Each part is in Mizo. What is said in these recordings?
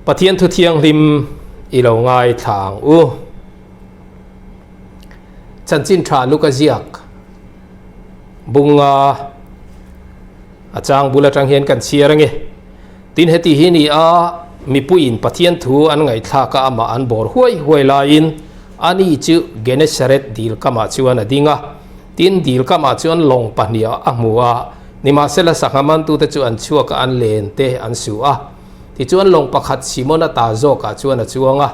Pathian thu thianghlim i lo ngaithla ang u. Chanchin tha Luka ziak bunga a chang bul atang hian kan chhiar ange. Tin heti hi ni a mipuiin Pathian thu an ngaihthlak a amah an bawr huai huai laiin ani chu Genesaret dil kamah chuan a ding a. Tin dil kamah chuan lawng pahnih a hmu a, nimahsela sangha mantute chu an chhuak a an len te an su a. Tichuan lawng pakhat Simona ta zawkah chuan a chuang a,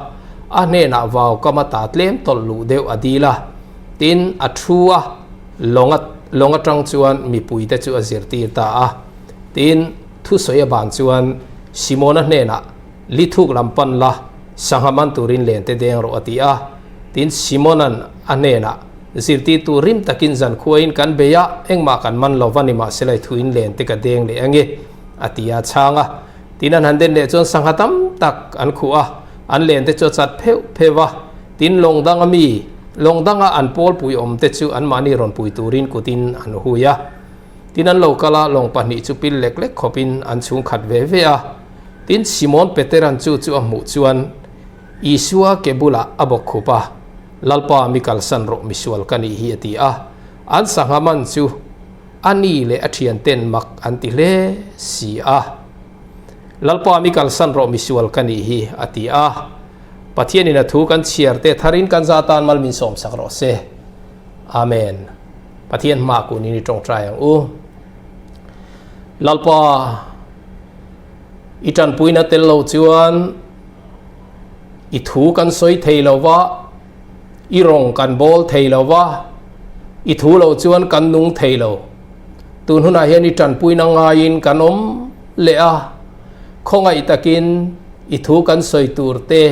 a hnenah vau kama ta tlem tawlh luh deuh a dil a. Tin, a thu a, lawng a lawng atang chuan mipuite chu a zirtir ta a. Tin, thusawi a ban chuan Simona hnenah, Li thuk lam pan la, sangha man turin len te deng rawh a ti a. Tin, Simona'n a hnenah, Zirtirtu rim takin zankhuain kan bei a, engmah kan man lo va nimahsela i thuin len te ka deng leh ange. A ti a chhang a. Tin an han den leh chuan sangha tam tak an khuh a, an len te chu a chat pheuh pheuh a. Tin lawng danga mi, lawng danga an pawlpui awm te chu anmahni rawn pui turin kutin an hui a. Tin an lo kal a, lawng pahnih chu pil lek lek khawpin an chhung khat ve ve a. Tin Simon Peteran chu chu a hmuh chuan Isua ke bulah a bawk khup a, Lalpa mi kalsan rawh misual ka nih hi a ti a. An sangha man chu A ni leh a thianten mak an ti hle si a. Lalpa mi kalsan rawh misual ka nih hi, a ti a. Pathianin a thu kan chhiar te tharin kan za tan mal min sawmsak rawh se. Amen. Pathian hma kunin i tawngtai ang u. Lalpa, i tanpuina tel lo chuan i thu kan sawi thei lo va, I rawng kan bawl thei lo va, i thu lo chuan kan nung thei lo. Tun hunah hian i tanpuina ngaiin kan awm leh a, khawngaih takin i thu kan sawi tur te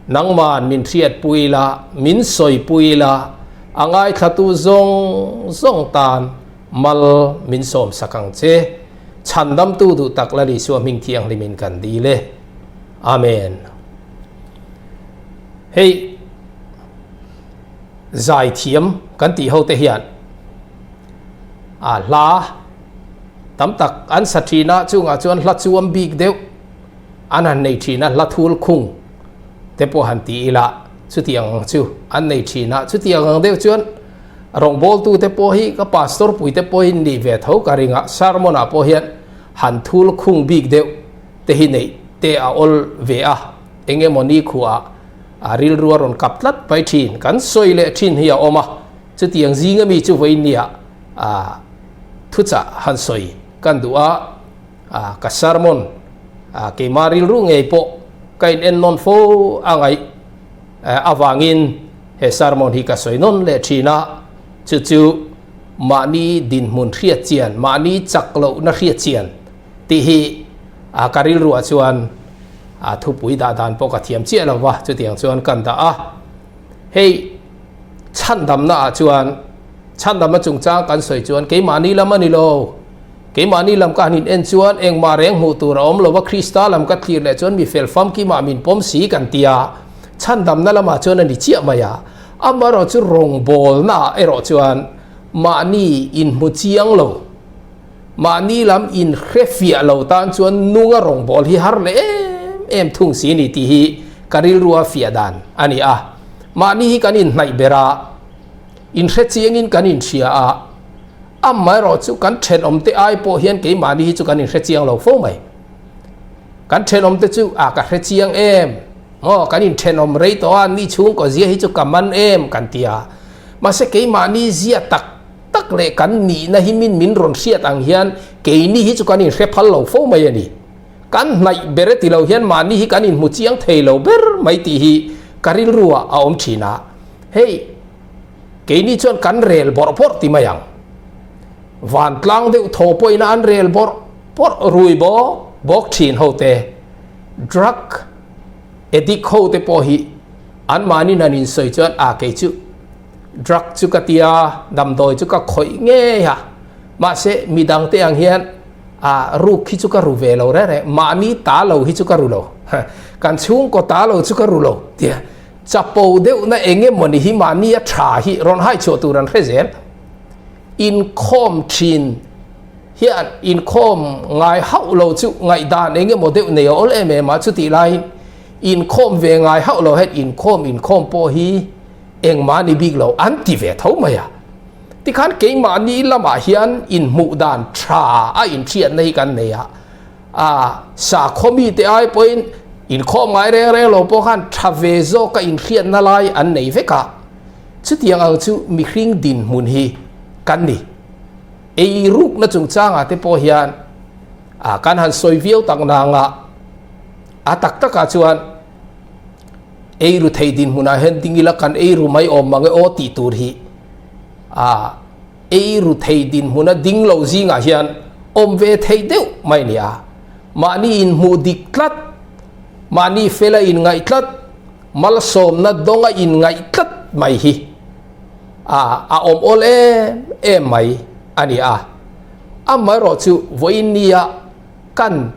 nangman min hriatpui la, min sawipui la, a ngaithlatu zawng zawng tan mal min sawmsak ang che. Chhandamtu duh tak Lal Isua hming thianghlimin kan dil e. Amen. Hei zaithiam kan tih ho te hian a hla tam tak an sa thin a, chungah chuan hla chuam bik deuh an han nei thin a, hla thul khung te pawh han ti ila chutiang ang chu an nei thin a, chutiang ang deuh chuan rawngbawltu te pawh hi ka pastor pui te pawh hi nih ve tho ka ring a, sermon ah pawh hian han thul khung bik deuh te hi neih te a awl ve a. Eng emaw ni khuah a rilru a rawn kap tlat mai thin, kan sawi leh thin hi a awm a, chutiang zinga mi chu vawiin nia thuchah han sawi kan duh a, ka sermon keima rilru ngei pawh ka in en nawn fo a ngaih avangin he sermon hi ka sawi nawn leh thin a, chu chu mahni dinhmun hriat chian, mahni chak lohna hriat chian tih hi ka rilruah chuan a thupui dah dan pawh ka thiam chiah lo va, chutiang chuan kan dah a. Hei chhandamna ah chuan chhandamna chungchang kan sawi chuan keimahni lam a ni lo. Keimahni lam ka han in en chuan engmah reng hmuh tur a awm lo va, Krista lam ka thlir leh chuan mi fel famkimah min pawm si kan ti a, chhandamna lamah chuan a ni chiah mai a. Amaherawh chu rawngbawlna ah erawh chuan mahni inhmu chiang lo. Mahni lam in hre fiah lo tan chuan nunga rawngbâwl hi har leh em em thung si ni tih hi ka rilrua fiah dan a ni a. Mahni hi kan inhnaih ber a, in hre chiangin kan inhria a, amaherawh chu kan thenawmte ai pawh hian keimahni hi chu kan inhre chiang lo fo mai. Kan thenawmte chu a ka hre chiang em maw, kan inthenawm rei tawh a, ni chhungkaw zia hi chu ka man em kan ti a, mahse keimahni zia tak tak leh kan nihna hi min min rawn hriat ang hian keini hi chu kan inhre phal lo fo mai a ni. Kan hnaih ber e ti lo hian mahni hi kan inhmu chiang thei lo ber mai tih hi ka rilruah a awm thin a. Hei, keini chuan kan rel bawrh bawrh ti mai ang. Vantlang deuh thaw pawhin an rel bawrh bawrh rui bawk bawk thin ho te, drug addict ho te pawh hi anmahni han insawi chuan a kei chu Drug chu ka tia, damdawi chu ka khawih ngei a, mahse midang te ang hian a ruk hi chu ka ru ve lo reng reng, mahni ta lo hi chu ka ru lo, kan chhungkaw ta lo chu ka ru lo tia chapo deuhna eng emawni hi mahni a tha hi rawn hai chhuah tur an hre zel. Inkhawm thin Hian inkhawm ngai hauh lo chu ngaihdan eng emaw deuh nei a awl em em a, chutih laiin inkhawm ve ngai hauh lo hian inkhawm inkhawm pawh hi engmah ni bik lo an ti ve tho mai a. Tikhan keimahni lamah hian inhmuh dan tha a inhriatna hi kan nei a, a sakhaw mite ai pawhin inkhawm ngai reng reng lo pawh khan tha ve zawka inhriatna lai an nei vek a, chutiang ang chu mihring dinhmun hi kan ni. Ei rukna chungchangah te pawh hian a kan han sawi viau tak nanga a tak takah chuan ei ru thei dinhmunah hian ding ila kan ei ru mai awm mang e aw tih tur hi a ei ru thei dinhmuna ding lo zingah hian awm ve thei deuh mai a ni a. Mahni inhmuh dik tlat, mahni fela inngaih tlat, malsawmna dawnga inngaih tlat mai hi a a awm awl em em mai a ni a. Amaherawh chu vawiin nia kan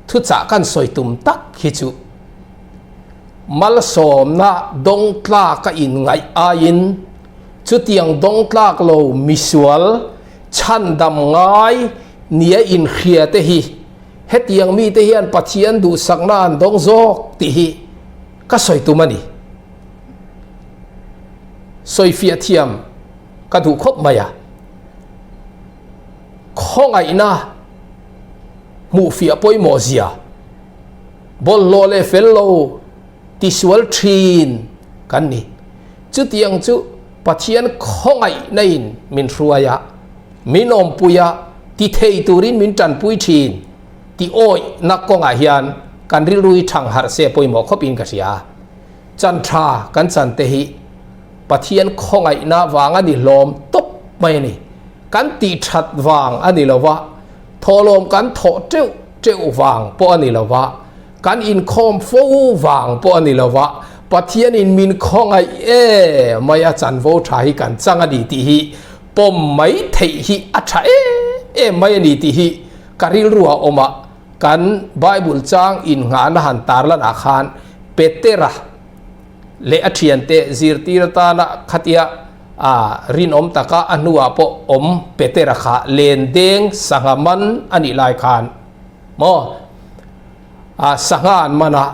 thuchah kan sawi tum tak hi chu malsawmna dawng tlak a inngaih aiin chutiang dawng tlak lo misual chhandam ngai nia inhria te hi hetiang mite hian Pathian duhsakna an dawng zawk tih hi ka sawi tum a ni. Sawifiah thiam ka duh khawp mai a, khawngaihna hmuhfiah pawimawh zia, bawlhhlawh leh fel lo tisual thin kan ni. Chutiang chu Pathian khawngaihna in min hruai a, min awmpui a, ti thei turin min tanpui thin tih awihna kawngah hian kan rilru hi thang harh se pawimawh khawpin ka hria. Chan tha kan chan te hi Pathian khawngaihna vang a ni hlawm tawp mai a ni. Kan tih that vang a ni lo va, thawhlawm kan thawh teuh teuh vang pawh a ni lo va, kan inkhawm fo vang pawh a ni lo va, Pathianin min khawngaih e mai a chanvo tha hi kan chang a ni tih hi pawm mai theih hi a tha em em mai a ni tih hi ka rilru a awm a. Kan Bible chang innghahna han tarlanah khan Petera leh a thiante zirtir atana khatia a rinawm taka a hnuah pawh awm Petera kha len deng sangha man a nih lai khan maw a sangha an man a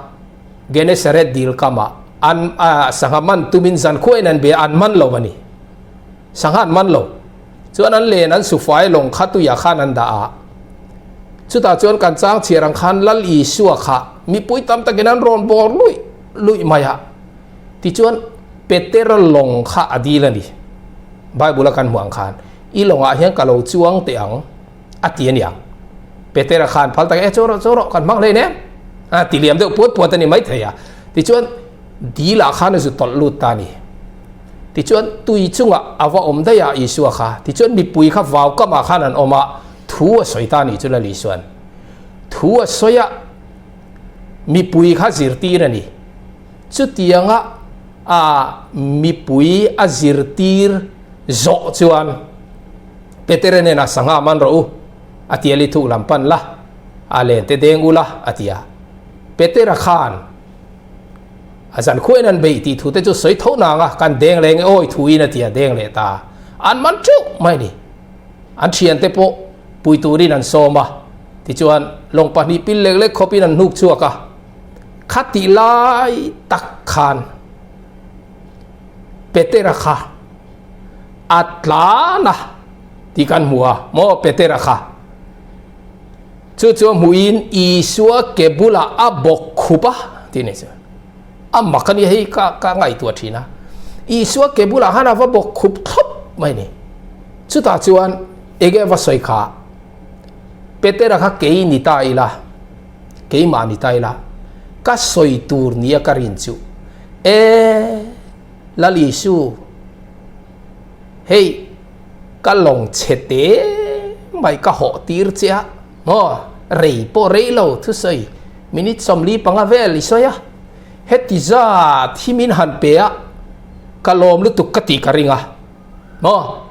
Genesaret dil kamah an a sangha man tumin zankhuain an bia an man lo a ni. Sangha an man lo. Chuan an len an sufai lawng kha tuiah khan an dah a. Chutah chuan kan chang chhiar ang khan Lal Isua kha mipui tam takin an rawn bawr luih luih mai a. Tichuan Petera lawng kha a dil a ni. Bible a kan hmuh ang khan i lawngah hian ka lo chuang teh ang a ti a ni ang. Petera khan phal tak e chaw rawh chaw rawh kan hmang hlein em a ti liam deuh puat puat a ni maithei a. Tichuan dilah khan a zu tawlh lut ta a ni. Tichuan, tui chungah a va awm daih a, Isua kha. Tichuan, mipui kha vau kamah khan an awm a, thu a sawi ta a nih chu Lal Isua'n. Thu a sawi a, mipui kha zirtir a ni. Chutianga a mipui a zirtir zawh chuan Petera hnenah sangha man rawh u, a ti a, lithuk lam pan la, a len te deng ula, a ti a. Petera khan. A zan khuain an beih tih thute chu sawi tho nang a, kan deng leh nge awi thuin a ti a deng leh ta. An man teuh mai ni. An thiante pawh pui turin an sawm a, tichuan lawng pahnih pil lek lek khawpin an hnuk chhuak a. Khatih lai tak khan Petera kha a tlan a tih kan hmu a, maw Petera kha. Chu chu a hmuhin Isua ke bulah a bawk khup a tih a ni chu. A mak a nia hei ka ka ngaihtuah thin a. Isua ke bulah khan a va bawk khup thlawp mai a ni. Chutah chuan enge a va sawi kha Petera kha kei ni ta ila, keimah ni ta ila, ka sawi tur nia ka rin chu e Lal Isu hei Ka lawng chhe te mai ka hawh tir che a, maw rei pawh rei lo thusawi minute 45 vel i sawi a, heti zat hi min han pe a, ka lawm lutuk ka tih ka ring a, maw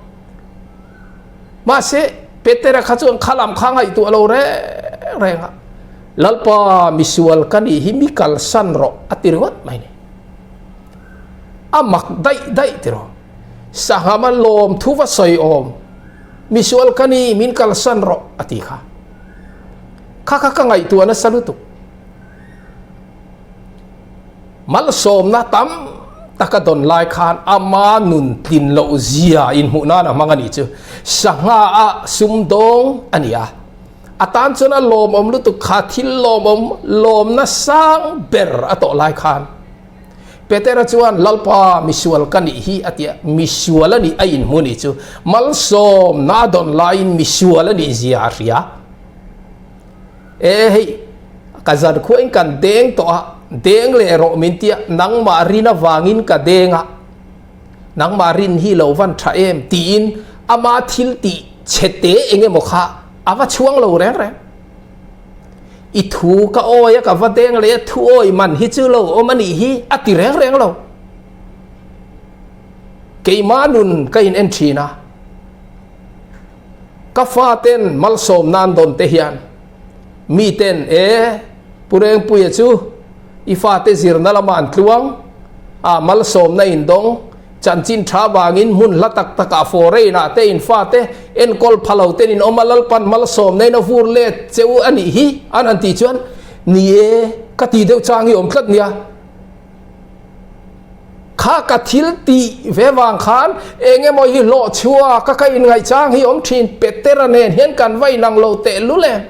mahse Petera kha chuan kha lam kha ngaihtuah lo reng reng a, Lalpa misual ka nih hi mi kalsan rawh a ti ringawt mai ni, a mak daih daih tiraw. Sangha man lawm thu va sawi awm. Misual ka ni, min kalsan rawh a ti kha. Kha kha ka ngaihtuah nasa lutuk. Malsawmna tam taka dawn lai khan ama nun tlin loh zia inhmuh nan a hmang a nih chu. Sangha a sumdawng a ni a, a tan chuan a lawmawm lutuk kha thil lawmawm lawmna sang ber a tawh lai khan Petera chuan Lalpa misual ka nih hi a ti a, misual a nih a inhmu nih chu malsawmna a dawn laiin misual a nih zia a hria. E hei, ka zan khuain kan deng tawh a, deng leh rawh min tia, nangmah rin avangin ka deng a, nangmah rin hi lo van tha em tiin ama thil tih chhe te eng emaw kha a va chhuang lo reng reng. I thu ka awi a, ka va deng leh a, thu awi man hi chu lo awm a nih hi a ti reng reng lo. Keimah nun ka in en thin a. Ka faten malsawm nan dawn te hian miten e Pu Rengpuia chu i fate zirna lama an tluang a, malsawmna in dawng, chanchin tha vangin hmun hla tak takah foreign ah te in fate enkawl pha lo ten in awm a, Lalpan malsawmna in a vur let che u a nih hi an han tih chuan ni e ka ti deuh chang hi awm tlat nia. Kha ka thil tih ve vang khan eng emaw hi hlawh chhuak a ka inngaih chang hi awm thin. Petera nen hian kan va inang lo teh lul em?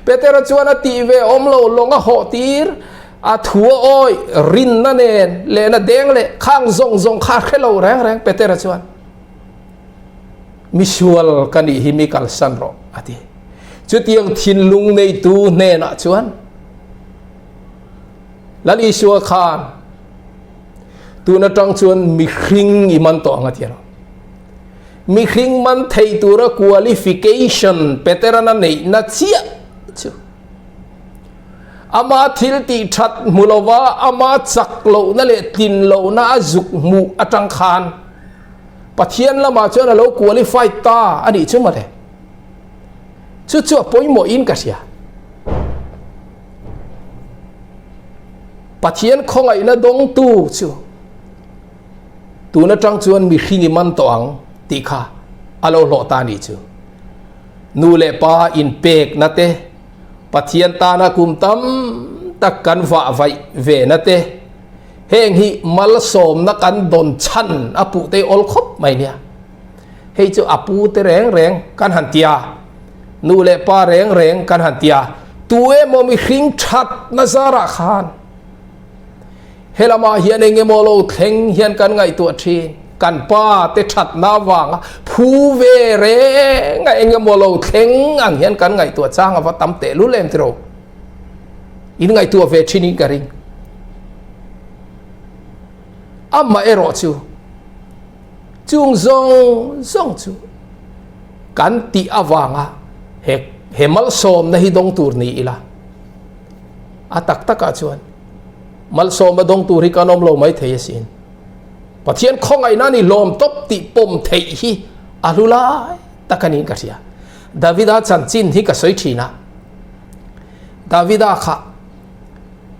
Petera chuan a tih ve awm lo lawng a hawh tir, a thu a awi rinna nen lehna deng leh khang zawng zawng kha a hre lo reng reng Petera chuan misual ka nih hi mi kalsan rawh a ti. Chutiang thinlung neitu hnenah chuan Lal Isua khan tun atang chuan mihring i man tawh ang a ti a. Mihring man thei tura qualification Peteran a neihna chiah chu ama thil tih that hmu lova ama chak lohna leh tlin lohna a zuk hmuh atang khan Pathian lamah chuan a lo qualified ta a nih chu mawle. Chu chu a pawimawhin ka hria. Pathian khawngaihna dawngtu chu tun atang chuan mihring i man tawh ang tih kha a lo hlawh ta nih chu. Nu leh pa inpekna te, Pathian tana kum tam tak kan vah vaih vena te, heng hi malsawmna kan dawn chhan a puh te awl khawp mai nia. Hei chu a pu te reng reng kan han ti a, nu leh pa reng reng kan han ti a, tu emaw mihring that na zarah khan helamah hian eng emaw lo thleng hian kan ngaihtuah thin, kan pa te that na avanga phu ve reng a eng emaw lo thleng ang hian kan ngaihtuah chang ava tam tehlul em tiraw? In ngaihtuah ve thin in ka ring. Amaherawh chu Chung zawng zawng chu kan tih avanga he he malsawmna hi dawng tur ni ila. A tak takah chuan malsawmna dawng tur hi kan awm lo mai thei asin. Pathian khawngaihna ni hlawm tawp tih pawm theih hi a hlu lai tak a niin ka hria. Davida chanchin hi ka sawi thin a. Davida kha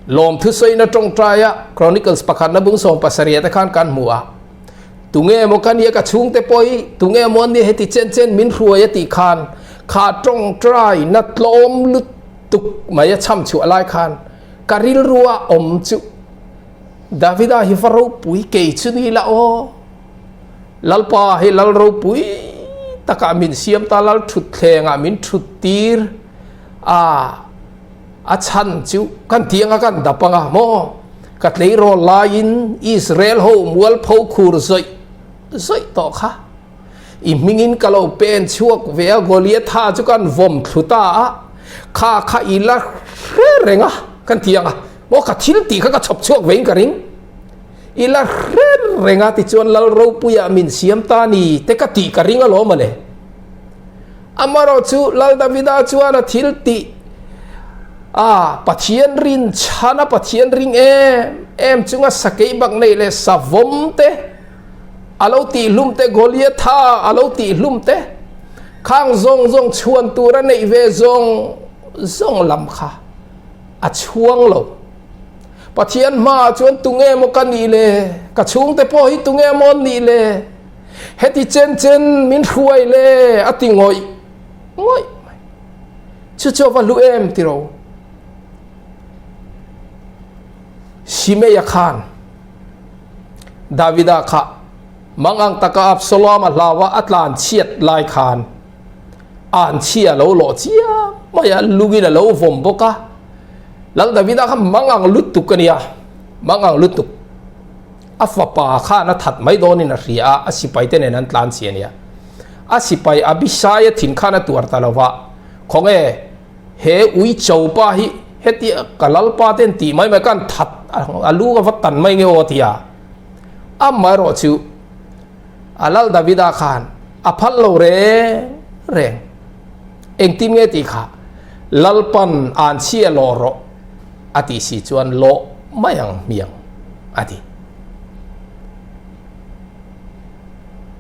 Lawmthu sawiin a tawngtai a, Chronicles pakhatna bung 70 te khan kan hmu a. Tunge maw ka nia ka chhungte pawh hi, tunge maw an nia heti chen chen min hruai a tih khan, kha tawngtai na tlawm lutuk mai a chham chhuah lai khan ka rilru a awm chu Davida hi va ropui kei chu ni la aw. Lalpa hi lal ropui takah min siam ta, lal thutthlengah min thut tir a. A chhan chu kan ti anga kan dap anga maw? Ka tleirawl laiin Israel ho mualpho khur zawih zawih tawh kha. I hmingin ka lo pen chhuak ve a, Goliatha chu kan vawm thlu ta a, kha kha i la hre reng a kan ti anga maw? Ka thil tih kha ka chhawp chhuak vein ka ring. I la hre reng a tichuan Lal Ropuia min siam ta ni te ka tih ka ring alawm a le. Amarawh chu Lal Davida chuan a thil tih a Pathian rin chhan a Pathian ring em em chunga sakei bak neih leh savawm te a lo tih hlum te Goliatha a lo tih hlum te khang zawng zawng chhuan tur a neih ve zawng zawng lam kha a chhuang lo. Pathian hmaah chuan tunge maw ka nih le? Ka chhungte pawh hi tunge maw an nih le? Heti chen chen min hruai le a ti ngawih ngawih mai. Chu chu a va hlu em tiro. Simeia khan Davida kha mangang taka Absalom a hlau a, a tlan chhiat lai khan an chhia lo lawh chiam mai a, lungin a lo vawm bawk a. Lal Davida kha mangang lutuk a nia, mangang lutuk. A fapa khan a that mai dawnin a hria a, a sipaite nen an tlan chhi a nia. A sipai Abishai a thin khan a tuar ta lo va, Khawnge, he ui cho pa hi hetia ka lalpa ten tih mai mai khan that a lu ka va tan mai nge aw a ti a. Amaherawh chu a Lal Davida khan a phal lo reng reng. Engtin nge tih kha Lalpan an chhia lawh rawh a tih si chuan lawh mai ang hmiang a ti.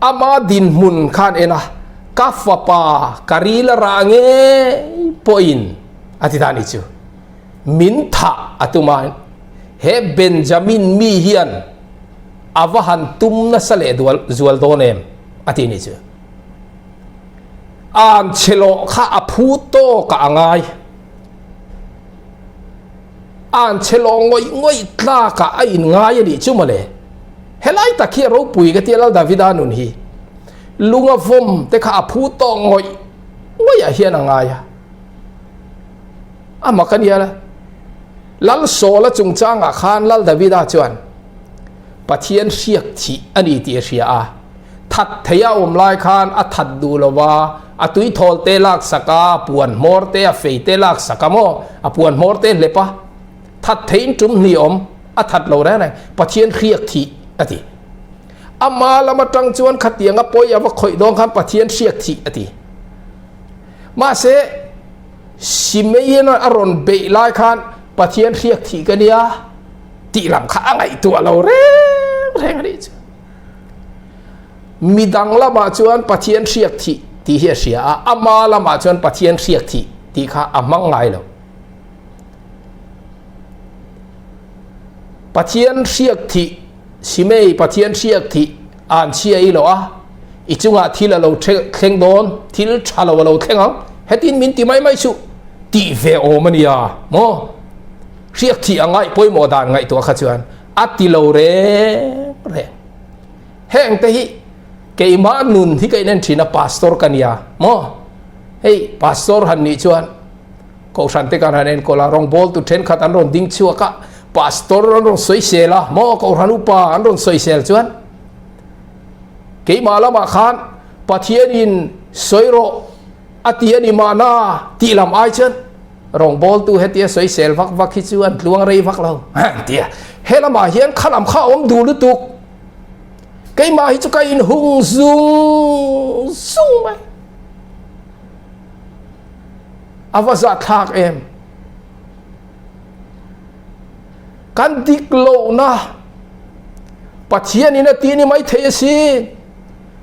Ama dinhmun khan en a, ka fapa ka ril a rah ngei pawhin a ti ta a nih chu. Min thah a tum a, he Benjamin mi hian a va han tum nasa leh zual dawn em a ti a nih chu. An chhe lawh kha a phu tawkah a ngai. An chhe lawh ngawih ngawih tlakah a inngai a nih chu mawle. Helai tak hi a ropui ka tia Lal Davida nun hi. Lunga vawm te kha a phu tawk ngawih ngawih ah hian a ngai a. A mak a nia la. Lal Sawla chungchangah khan Lal Davida chuan Pathian hriak thih a ni tih a hria a. That thei a awm lai khan a that duh lo va, a tuithawl te lak sak a, a puan hmawr te, a fei te lak sak a maw, a puan hmawr te hlep a. That theiin tum hnih awm, a that lo reng reng, Pathian hriak thih a ti. Ama lam atang chuan khatiang a pawi a va khawih dawn khan Pathian hriak thih a ti. Mahse, Simeiin a rawn beih lai khan Pathian hriak thih ka nia tih lam kha a ngaihtuah lo reng reng a nih chu. Midang lamah chuan Pathian hriak thih tih hi a hria a, ama lamah chuan Pathian hriak thih tih kha a hmang ngai lo. Pathian hriak thih, Simei Pathian hriak thih an chhia i lo a, i chungah thil a lo thleng dawn, thil tha lo a lo thleng ang, hetin min ti mai mai suh tih ve awm a nia maw? Hriak thih a ngaih pawimawh dan ngaihtuah kha chuan a ti lo reng reng. Heng te hi keimah nun hi ka inen thin a pastor ka nia maw? Hei pastor han nih chuan Kohhran te kan han enkawl a, rawngbawltu thenkhat an rawn ding chhuak a, pastor an rawn sawisel a, maw Kohhran upa an rawn sawisel chuan keimah lamah khan Pathianin sawi rawh a ti a ni mahna tih lam ai chuan rawngbawltu hetia sawisel vak vak hi chu an tluang rei vak lo an ti a. He lamah hian kha lam kha a awm duh lutuk. Keimah hi chu ka inhung zung zung mai. A va zahthlak em? Kan dik lohna Pathianin a ti ni mai thei asin.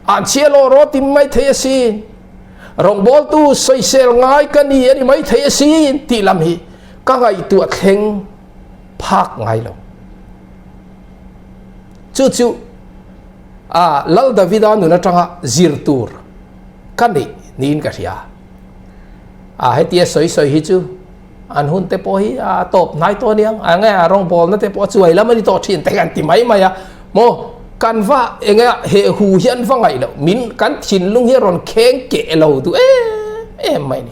An chhia lawh rawh ti mai thei asin. Rawngbawltu sawisel ngai ka ni a ni mai thei asin tih lam hi ka ngaihtuah thleng phak ngai lo. Chu chu a Lal Davida nun atanga zir tur ka neih niin ka hria. A hetia sawi sawi hi chu an hun te pawh hi a tawp hnai tawh aniang a nge a rawngbawlna te pawh a chuai lam a ni tawh thin te kan ti mai mai a maw kan va enge he hu hi an va ngaih loh min kan thinlung hi a rawn kheng keh lo duh em em mai ni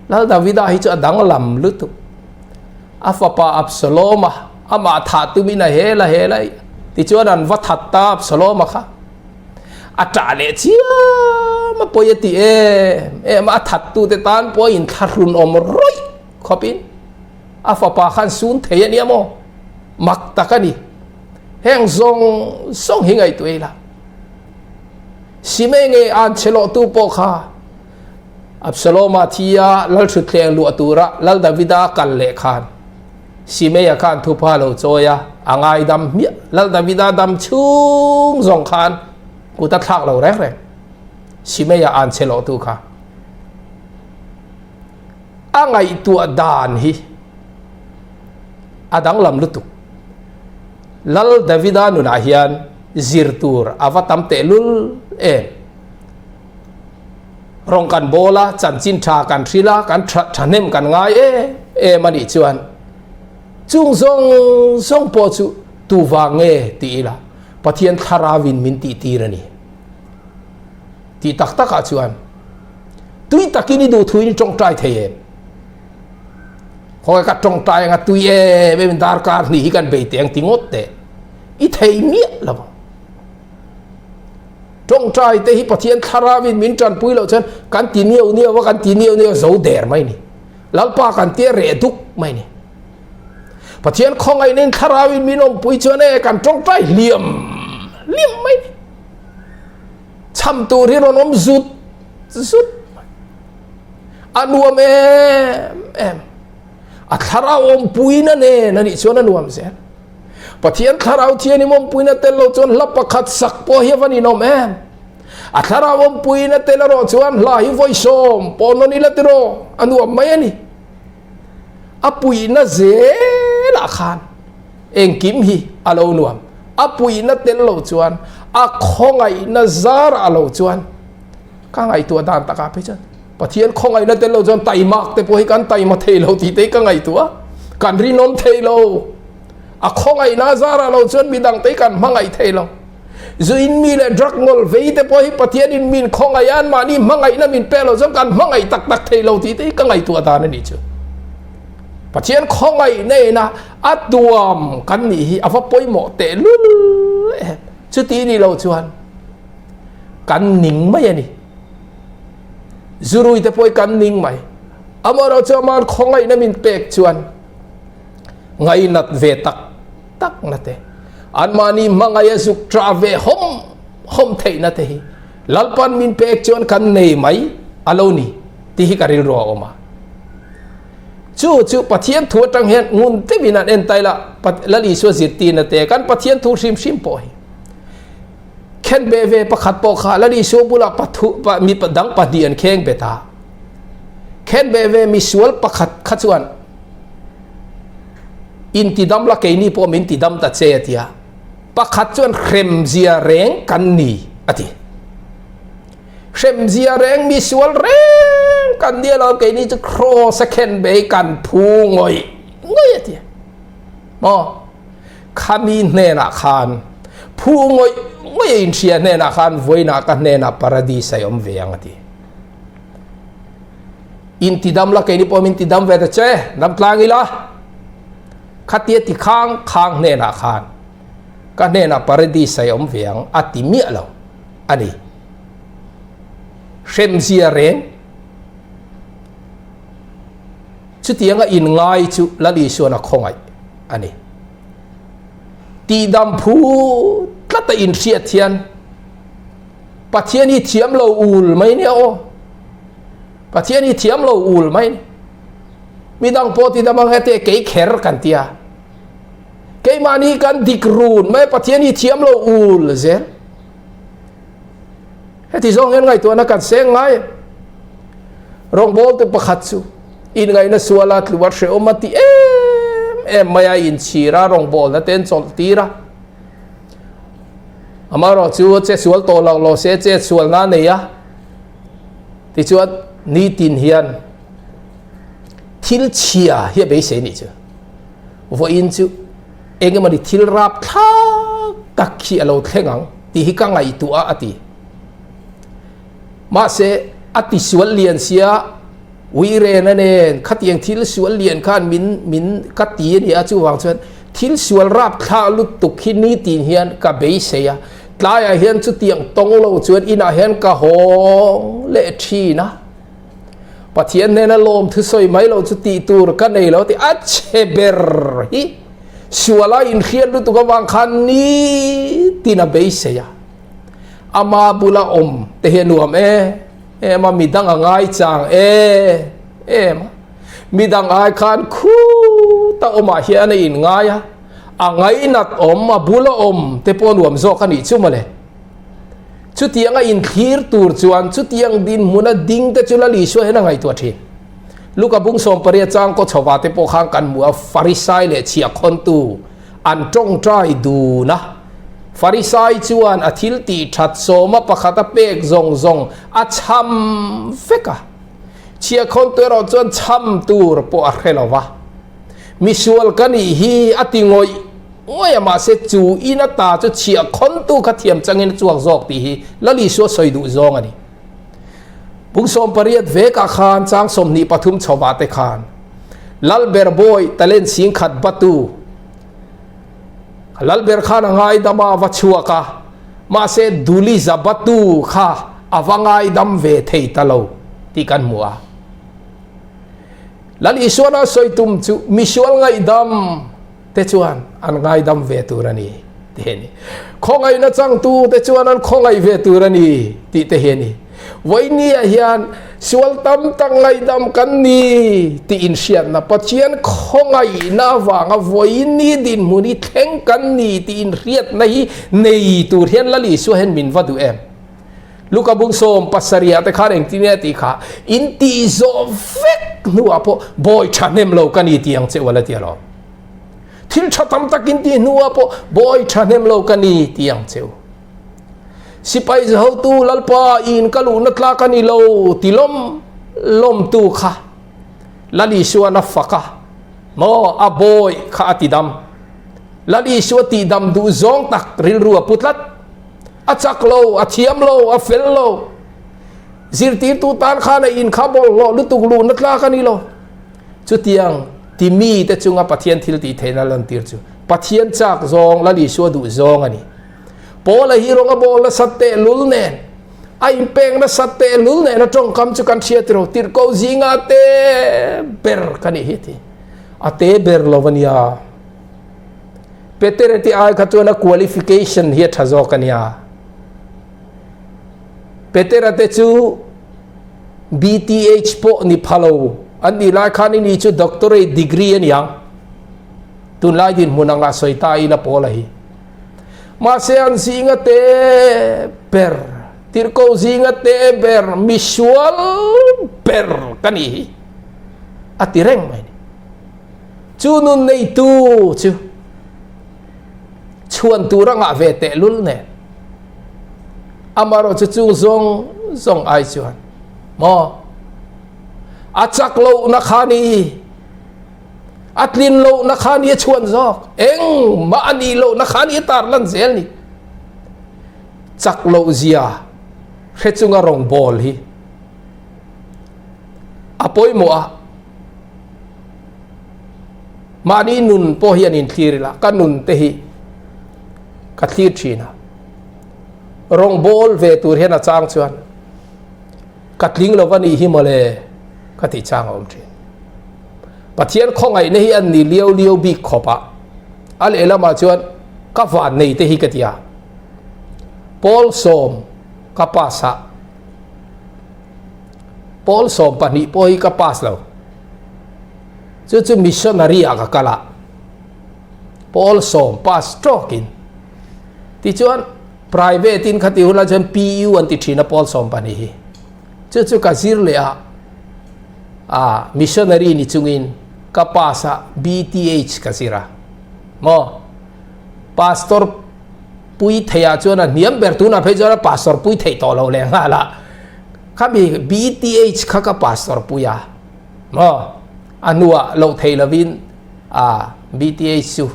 Lal Davida hi chu a danglam lutuk a fapa Absaloma amah thah tumin a hel a hel a tichuan an va that ta Absaloma kha A ṭah leh chiam a pawi a ti em em a, a thattute tan pawh a inthlahrun awm rawih khawpin a fapa khan sun thei a nia maw? Mak tak a ni. Heng zawng zawng hi ngaihtuah ila. Simei nge an che lawhtu pawh kha Absaloma thi a Lalṭhutthleng luah tura Lal Davida kal leh khan Simeia khan thupha lo chawi a, a ngaidam hmiah. Lal Davida dam chhung zawng khan kut a thlak lo reng reng. Simeia an che lawhtu kha a ngaihtuah dan hi a danglam lutuk. Lal Davida nunah hian. zir tur a va tam tehlul em. Rawng kan bawl a, chanchin tha kan hril a, kan thahnem kan ngai em em a nih chuan chung zawng zawng pawh chu tu vang nge ti ila Pathian thlarauin min tih tir a ni. Tih tak takah chuan tui takin i duh thuin i tawngtai thei em? Khawnge ka tawngtai anga tui em em darkar hnih hi kan bei teh ang ti ngawt teh i thei miah lo ang. Tawngtai te hi Pathian thlarauin min tanpui loh chuan kan ti niau niau a, kan ti niau niau a zo der mai ni. Lalpa kan tia reh duk mai ni. Pathian khawngaihna in thlarauin min awmpui chuan e kan tawngtai hliam hliam mai ni. Chham tur hi rawn awm zut zut mai. A nuam em em. A thlarau awmpuina nen a nih chuan a nuam zel. Pathian thlarau thianim awmpuina tel lo chuan hla pakhat sak pawh hi a va ninawm em. A thlarau awmpuina tel erawh chuan hla hi vawi sawm pawh nawn ila tiraw a nuam mai a ni. A puihna zelah khan engkim hi a lo nuam. A puihna tel lo chuan a khawngaihna zarah lo chuan ka ngaihtuah dan takah phei chuan Pathian khawngaihna tel lo chuan taimak te pawh hi kan taima thei lo tih te hi ka ngaihtuah a, kan rinawm thei lo. A khawngaihna zarah lo chuan midang te hi kan hmangaih thei lo. Zu in mi leh drug ngawl vei te pawh hi Pathian in min khawngaih a, anmahni hmangaihna min pek lo chuan kan hmangaih tak tak thei lo tih te hi ka ngaihtuah dan a nih chu. Pathian khawngaihna ina a tuam kan nih hi a va pawimawh tehlul em. Chuti ni lo chuan kan ning mai a ni. Zurui te pawh hi kan ning mai. Amaherawhchu chu aman khawngaihna min pek chuan ngainat ve tak tak na te, anmahni hmangaih a zuk ṭah ve hawm hawm theihna te hi Lalpan min pek chuan kan nei mai a lo ni tih hi ka rilru a awm a. Chu chu Pathian thu atang hian ngun deuhin an en taila Lal Isua zirtirna te kan Pathian thu hrim hrim pawh hi Khen beh ve pakhat pawh kha Lal Isua bulah pathu mi dang pahnih an kheng bet a. Khen beh ve misual pakhat kha chuan intidam la keini pawh min tidam ta che a ti a. Pakhat chuan hremzia reng kan ni a ti. Hremzia reng misual reng kan nia lo keini chu kraws a khen beh hi kan phu ngawih ngawih a ti a. Maw? Khami hnenah khan phu ngawih ngawih a inhria hnenah khan vawiinah ka hnenah paradis a awm ve ang a ti. Intidam la keini pawh min tidam ve ta che, dam tlang ila. Khatia ti khang khang hnenah khan ka hnenah paradis a awm ve ang a ti miah lo a ni. Hremzia reng chutianga inngai chu Lal Isuan a khawngaih. a ni. Tihdam phu tlata inhriat hian Pathian hi thiam lo ul mai nia aw. Pathian hi thiam lo ul mai ni. Midang pawh tidam ang hete kei kher kan tia. Keimahni kan dik run mai Pathian hi thiam lo ul zel. Heti zawng hian ngaihtuahna kan seng ngai. Rawngbawltu pakhat chu inngaihna suala tlu a hrehawm a ti em em mai a, inchhir a, rawngbawlna te an chawlh tir a. Amaherawh chu che sual tawh lo lo se che sualna a nei a. Tichuan nitin hian thil chhia hi a beisei nih chu. Vawiin chu eng emawni thil rap thlak tak hi a lo thleng ang tih hi ka ngaihtuah a a ti. Mahse, a ti sual lian sia, Uirena nen khatiang thil sual lian khan min min ka ti a ni a, chuvang chuan thil sual rap thlak lutuk hi nitin hian ka beisei a, tlaiah hian chutiang tawng lo chuan inah hian ka hawng leh thin a. Pathian hnena lawm thusawi mai lo chu tih tur ka nei lo tih a chhe ber hi suala inhriat lutuk avang khan nitin a beisei a. Ama bula awm te hi a nuam e em a, midang a ngai chang e em a. Midang ai khan khuta awmah hian a inngai a, a ngainat awm, a bula awm te pawh a nuam zawk a nih chu mawle. Chutianga inthlir tur chuan chutiang dinhmuna ding te chu Lal Isua hian a ngaihtuah thin. Luka bung 18 chang kaw chhova te pawh khan kan hmu a, Farisai leh chhiahkhawntu an tawngtai dun a. Farisai chuan a thil tih that sawma pakhat a pek zawng zawng a chham vek a. Chhiahkhawntu erawh chuan chham tur pawh a hre lo va. Misual ka nih hi a ti ngawih ngawih a, mahse chu in ata chu chhiahkhawntu kha thiam changin a chhuak zawk tih hi Lal Isua sawi duh zawng a ni. Pung 18 vekah khan chang 23 chhovah te khan Lalber bawi talent singkhat batu Lalber khan a ngaidam a va chhuak a, mahse Duli za batu kha a va ngaidam ve thei ta lo tih kan hmu a. Lal Isuana sawi tum chu misual ngaihdam te chuan an ngaidam ve tur a ni tih hi a ni. Khawngaihna changtu te chuan an khawngaih ve tur a ni tih te hi a ni. Vawinia hian sual tam tak ngaihdam kan ni tih inhriatna Pathian khawngaihna avanga vawiini dinhmun hi thleng kan ni tih inhriatna hi nei tur hian Lal Isua hian min va duh em? Luka bung sawm pasarihah te khan engtin nge tih kha in tih zawh vek hnuah pawh bawi thahnem lo ka ni tih ang che u ala ti alawm. Thil tha tam tak in tih hnuah pawh bawi thahnem lo ka ni tih ang che u. Sipai hotu Lalpa in ka luhna tlak a ni lo ti lawm lawmtu kha Lal Isuan a fak a, maw a bawi kha a ti dam. Lal Isua tihdam duh zawng tak rilru a pu tlat. A chak lo, a thiam lo, a fel lo. Zirtirtu tan khan a in kha bawlhhlawh lutuk luhna tlak a ni lo. Chutiang ti mite chunga Pathian thil tih theihna lantir chu Pathian chak zawng, Lal Isua duh zawng a ni. Paula hi rawng a bawl nasat tehlul nen, a inpek nasat tehlul nen a tawngkam chu kan hriat ro, tirhkoh zinga te ber ka nih hi a ti. A te ber lo a nia. Peter ti ai kha chuan a qualification hi a tha zawk a nia. Petera te chu BTH pawh ni pha lo an nih lai khan ini chu doctorate degree a niang. Tunlai dinhmun anga sawi ta ila pawl a hi. Mahse an zinga te ber, tirhkoh zinga te ber, misual ber ka nih hi a ti reng mai ni. Chu nun neitu chu chhuan tur a ngah ve tehlul nen amarawh chu chung zawng zawng ai chuan maw a chak lohna kha ni a tlin lohna kha ni a chhuan zawk engmah a nih lohna kha ni a tar lan zel ni chak loh zia hre chunga rawngbawl hi a pawimawh a. Mahni nun pawh hian inthlir ila, ka nun te hi ka thlir thin a. Rawngbawl ve tur hian a chang chuan ka tling lo va nih hi mawle ka tih chang a awm thin. Pathian khawngaihna hi an ni liau liau bik khawp a, a lehlamah chuan ka van nei te hi ka ti a. Paul sawm ka pass a. Paul 12 pawh hi ka pass lo. Chu chu missionary ah ka kal a. Paul sawm pass tawkin. Tichuan private in khati hunah chuan PU an ti thin a Paul 12 hi. Chu chu ka zir leh a. A missionary ni chungin ka pass a BTH ka zir a. Maw? Pastor pui theiah chuan a hniam ber tunah phei chuan a pastor pui theih tawh lo leh nghal a. Khami BTH kha ka pastor pui a maw a hnuah loh thei lovin a BTH chu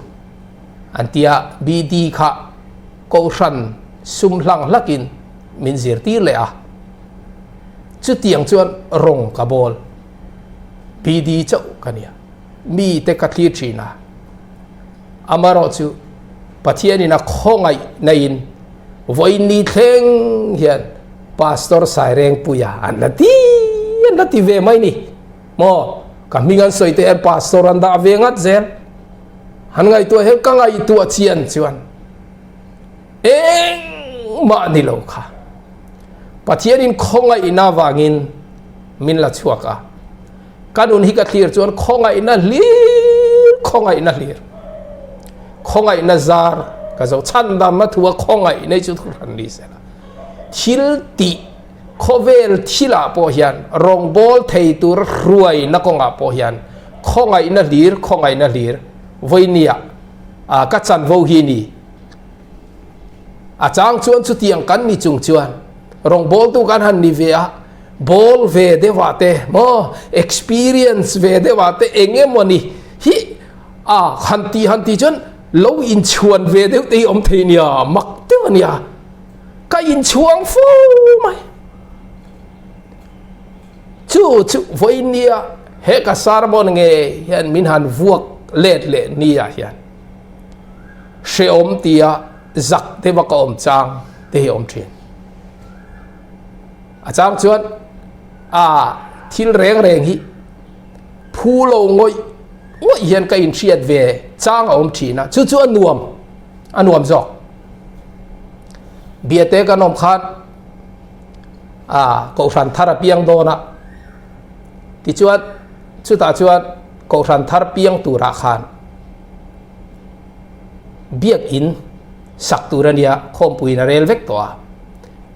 an tia BD kha kohhran sum hlang hlakin min zirtir leh a chutiang chuan rawng ka bawl BD chauh ka nia mi te ka thlir thin a amarawh chu Pathianin a khawngaih naiin vawiin thleng hian Pastor Sairengpuia an la ti an la ti ve mai ni maw ka hming an sawi te hian pastor an dah ve ngat zel han ngaihtuah hian ka ngaihtuah chian chuan engmah ni lo kha Pathianin khawngaihna vangin min la chhuak a ka nun hi ka thlir chuan khawngaihna hlir khawngaihna hlir khawngaihna zar ka zo chhandamna thua khawngaihna chu thu hran ni sela thil tih khawvel thilah pawh hian rawngbawl thei tur hruaina kawngah pawh hian khawngaihna hlir khawngaihna hlir vawinia ka chanvo hi ni. A chang chuan chutiang kan ni chung chuan rawngbawltu kan han ni ve a, bawl ve deuhah te maw experience ve deuhah te eng emawni hi a han tih han tih chuan lo inchhuan ve deuh te hi awm thei nia, mak deuh a nia. Ka inchhuang fo mai. Chu chu vawiin nia he ka sermon nge hian min han vuak let leh nia hian hrehawm tia zak deuha ka awm chang te hi a awm thin. A chang chuan a thil reng reng hi phu lo ngawih ngawih hian ka inhriat ve chang a awm thin a, chu chu a nuam a nuam zawk. Biate kan awm khan a kohhran thar a piang dawn a, tichuan chutah chuan kohhran thar piang turah khan biakin sak tur a nia, khawmpuiin a rel vek tawh a,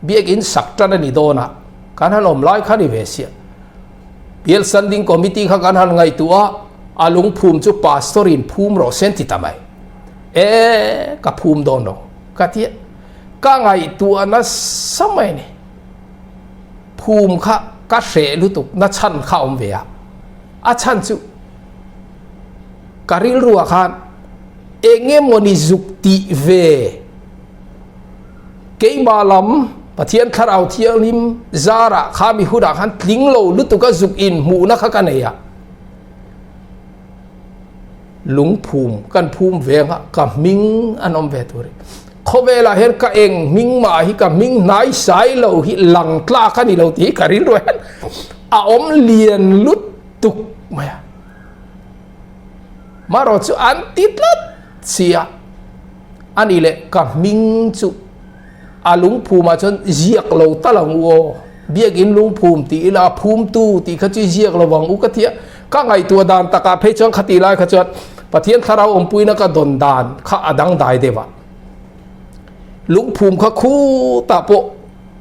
biakin sak tan a ni dawn a, kan han awm lai kha ni ve sia. Bial Standing Committee kha kan han ngaihtuah a, a lungphum chu Pastor in phum rawh se an ti ta mai. E, ka phum dawn lo ka ti a, ka ngaihtuah nasa mai a ni. Phum kha ka hreh lutuk na chhan kha awm ve a, a chhan chu ka rilruah khan eng emawni zuk tih ve keimah lam Pathian Thlarau Thianghlim zarah kha mi hunah khan tling lo lutuk a zuk in hmuhna kha ka nei a, lungphum kan phum ve anga ka hming an awm ve tur hi. Khawvelah hian ka eng hming mah hi ka hming hnai sai lo hi lang tlak a ni lo tih hi ka rilru hian a awm lian lutuk mai a. Marawh chu an ti tlat si a, a ni leh ka hming chu a lungphumah chuan ziak lo tal ang u aw, biakin lungphum tih ila a phumtu tih kha chu ziak lo ang u ka ti a, ka ngaihtuah dan takah phei chuan khati lai kha chuan Pathian thlarau awmpuina ka dawn dan kha a dangdai deuh a, lungphum kha khutah pawh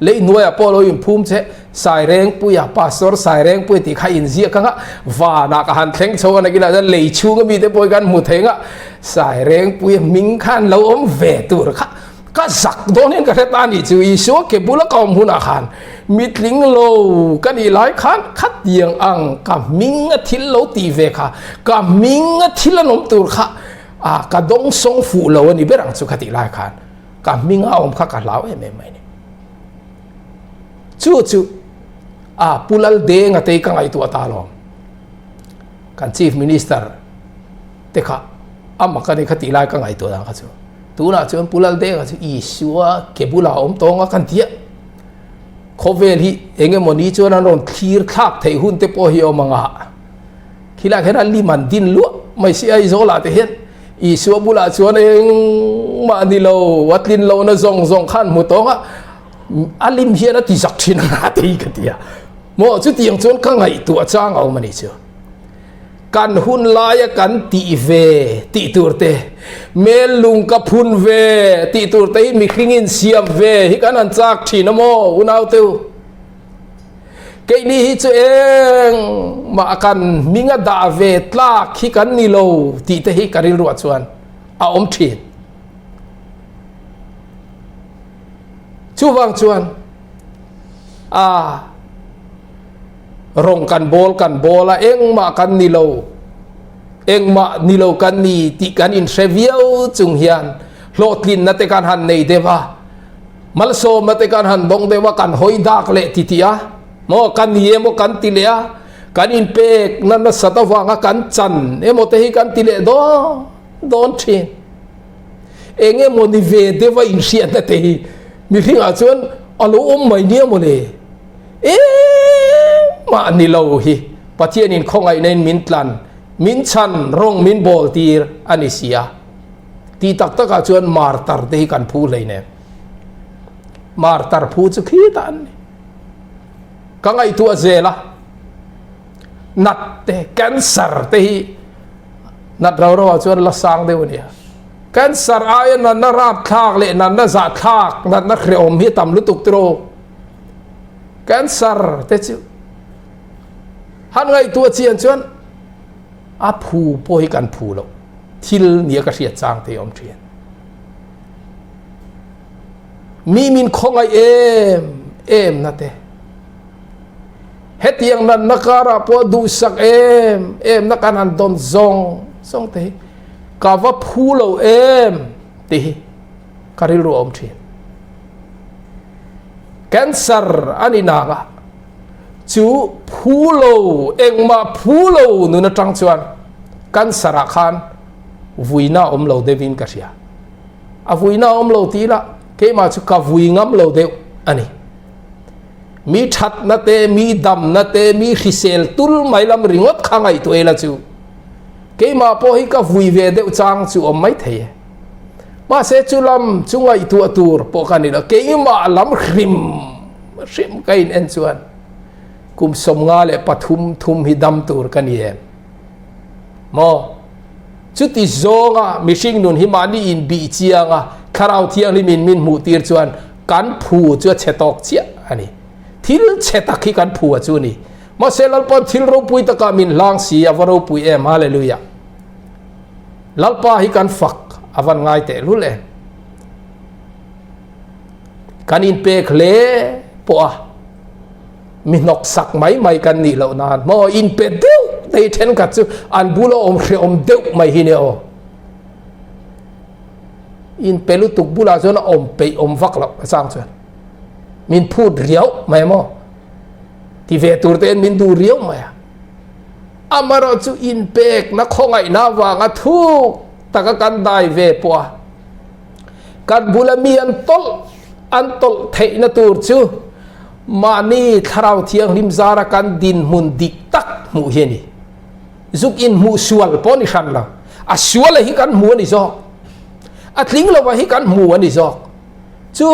Lei hnuaiah pawh lo inphum che, Sairengpuia, Pastor Sairengpuia tih kha inziak ang a, vanah ka han thleng chho a nakinah chuan lei chhunga mite pawh hi kan hmu thei ang a, Sairengpuia hming khan lo awm ve tur kha ka zak dawn hian ka hre ta a nih chu, Isua ke bula ka awm hunah khan mitling lo ka nih lai khan khatiang ang ka hming a thil lo tih ve kha, ka hming a thil an awm tur kha a ka dawngsawng fuh lo a ni ber ang chu khatih lai khan. Ka hming a awm kha ka hlau em em mai ni. Chu chu a Pu Laldenga te hi ka ngaihtuah ta alawm. Kan Chief Minister te kha a mak a ni kha tih lai ka ngaihtuah dan kha chu. Tunah chuan Pu Laldenga chu Isua ke bulah a awm tawng a kan ti a. Khawvel hi eng emaw ni chuan an rawn thlir thlak theih hun te pawh hi a awm ang a. Khilai khian a lim an din luah mai si Aizawlah te hian Isua bulah chuan engmah ni lo, a tlin lohna zawng zawng khan hmu tawng a, a lim hian a ti zak thin ang a ti ka ti a. Maw chutiang chuan ka ngaihtuah chang a awm a ni chu. Kan hun laia kan tih ve tih tur te, mel lung ka phun ve tih tur te hi mihring in siam ve hi kan han chak thin a maw unaute u. Keini hi chu eng mah kan hming a dah ve tlak hi kan ni lo tih te hi ka rilruah chuan a awm thin. Chuvang chuan a rawng kan bawl kan bawl a engmah kan ni lo engmah ni lo kan ni tih kan inhre viau chung hian hlawhtlinna te kan han nei deuh a. Malsawmna te kan han dawng deuh a, kan hawi dak leh ti tih a, maw kan ni emaw kan ti leh a, kan inpek na nasat avanga kan chan emaw te hi kan ti leh dawn dawn thin. Eng emaw ni ve deuh a inhriatna te hi mihringah chuan a lo awm mai nia maw le? Engmah ni lo hi Pathianin khawngaihna in min tlan, min chhan, rawng min bawl tir a ni si a. Tih tak takah chuan martar te hi kan phu hleinem. Martar phu chu khitah an ni. Ka ngaihtuah zel a, nat te, cancer te hi nat ro ro ah chuan la sang deuh a nia. Cancer aia natna rapthlak leh natna zahthlak, natna hrehawm hi a tam lutuk tiraw. Cancer te chu han ngaihtuah chian chuan a phu pawh hi kan phu loh. Thil nia ka hriat chang te awm thin. Mi min khawngaih em em na te. Hetiang natna karah pawh duhsak em em na kan han dawn zawng zawng te hi ka va phu lo em tih hi ka rilru a awm thin. Cancer a ni nang a, chu phu lo engmah phu lo nun atang chuan cancer ah khan vuina a awm lo deuhin ka hria. A vuina a awm lo tih ila keimah chu ka vui ngam lo deuh a ni. Mi thatna te, mi damna te, mi hrisel tul mai lam ringawt kha ngaihtuah ila chu keimah pawh hi ka vui ve deuh chang chu awm mai thei e. Mahse chu lam chu ngaihtuah tur pawh ka ni lo, keimah lam hrim hrim ka in en chuan kum 53 thum hi dam tur ka ni em? Maw? Chuti zawnga mihring nun hi mahni inbih chianga Thlarau Thianghlimin min hmuh tir chuan kan phu chu a chhe tawk chiah a ni. Thil chhe tak hi kan phu a chu a ni. Mahse Lalpa'n thil ropui takah min hlang si a va ropui em! Hallelujah! Lalpa hi kan fak a van ngai teh lul em? Kan inpek hle pawh a mi hnawk sak mai mai kan nih loh nan maw inpe deuh te hi thenkhat chu an bula awm hrehawm deuh mai hi nia aw. Inpe lutuk bulah chuan a awm peih awm vak loh a chang chuan min phut riau mai maw ti ve tur te min duh riau mai a. Amaherawh chu inpekna khawngaihna avanga thuk taka kan dai ve pawh a kan bula mi an tawlh an tawlh theihna tur chu mahni thlarau thianghlim zara kan dinhmun dik tak hmuh hi a ni. Zuk inhmuh sual pawh ni hran lo, a suala hi kan hmu a ni zawk, a tling lova hi kan hmu a ni zawk. Chu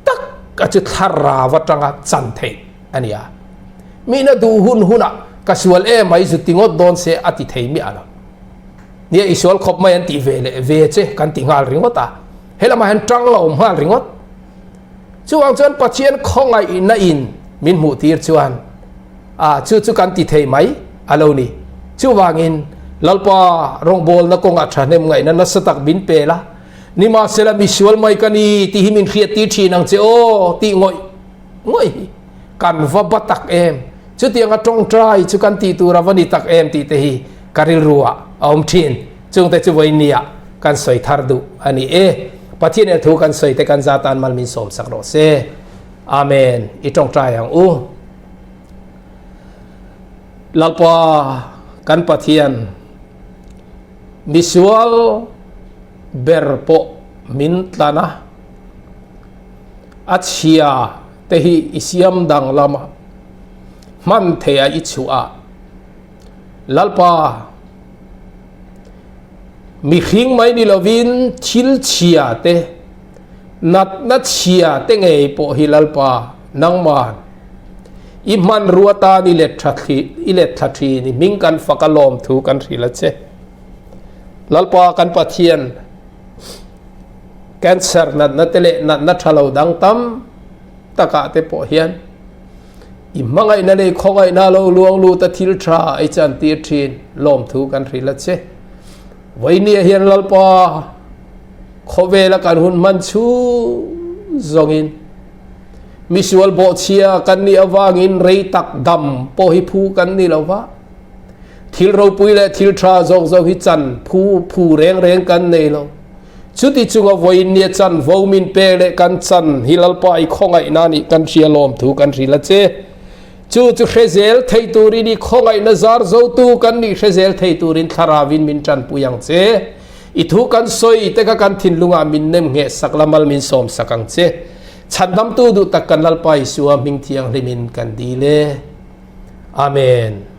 tak a chu thlarau atanga chan theih a ni a. Mina duh hun hunah ka sual em mai zu ti ngawt dawn se a ti thei miah lo. Nia i sual khawp mai an tih ve leh ve che kan ti nghal ringawt a, helamah hian tang a awm nghal ringawt. Chuvang chuan Pathian khawngaihna in min hmuh tir chuan a chu chu kan ti thei mai a lo ni. Chuvangin Lalpa rawngbawlna kawngah thahnem ngaihna nasa tak min pe la, nimahsela misual mai ka ni tih hi min hriat tir thin ang che aw tih ngawih ngawih hi kan va ba tak em, chutianga tawngtai chu kan tih tur a va ni tak em tih te hi ka rilru ah a awm thin, chungte chu vawinia kan sawi thar duh a ni e, Pathian el thu kan sawi te kan za tan mal min sawm sak rawh se, Amen, i tawngtai ang u. Lalpa kan Pathian misual ber pawh min tlan a, A chhia te hi i siam danglam a, hman theih a i chhuah a. Lalpa, mihring mai ni lovin thil chhia te, natna chhia te ngei pawh hi Lalpa, nangman i hmanrua tan i let tha i let thla thin, i hming kan fak a lawm thu kan hrilh a che. Lalpa kan Pathian, Cancer natna te leh natna tha lo dang tam takah te pawh hian i hmangaihna leh i khawngaihna lo luang lut a thil tha i chantir thin lawmthu kan hrilh a che. Vawinia hian Lalpa khawvela kan hun hman chhung zawngin misual bawhchhia kan nih avangin rei tak dam pawh hi phu kan ni lo va. Thil ropui leh thil tha zawk zawk hi chan phu phu reng reng kan nei lo. Chuti chunga vawiin nia chan vo min pek leh kan chan hi Lalpa i khawngaihna nih kan hria lawm thu kan hrilh a che. Chu chu hre zel thei turin i khawngaihna zar zotu kan nih hre zel thei turin Thlaravin min tanpui ang che. I thu kan sawi te kha kan thinlungah min nem ngheh sak la mal min sawm sak ang che. Chhandamtu duh tak kan Lalpa Isua hming thianghlimin kan dil e. Amen.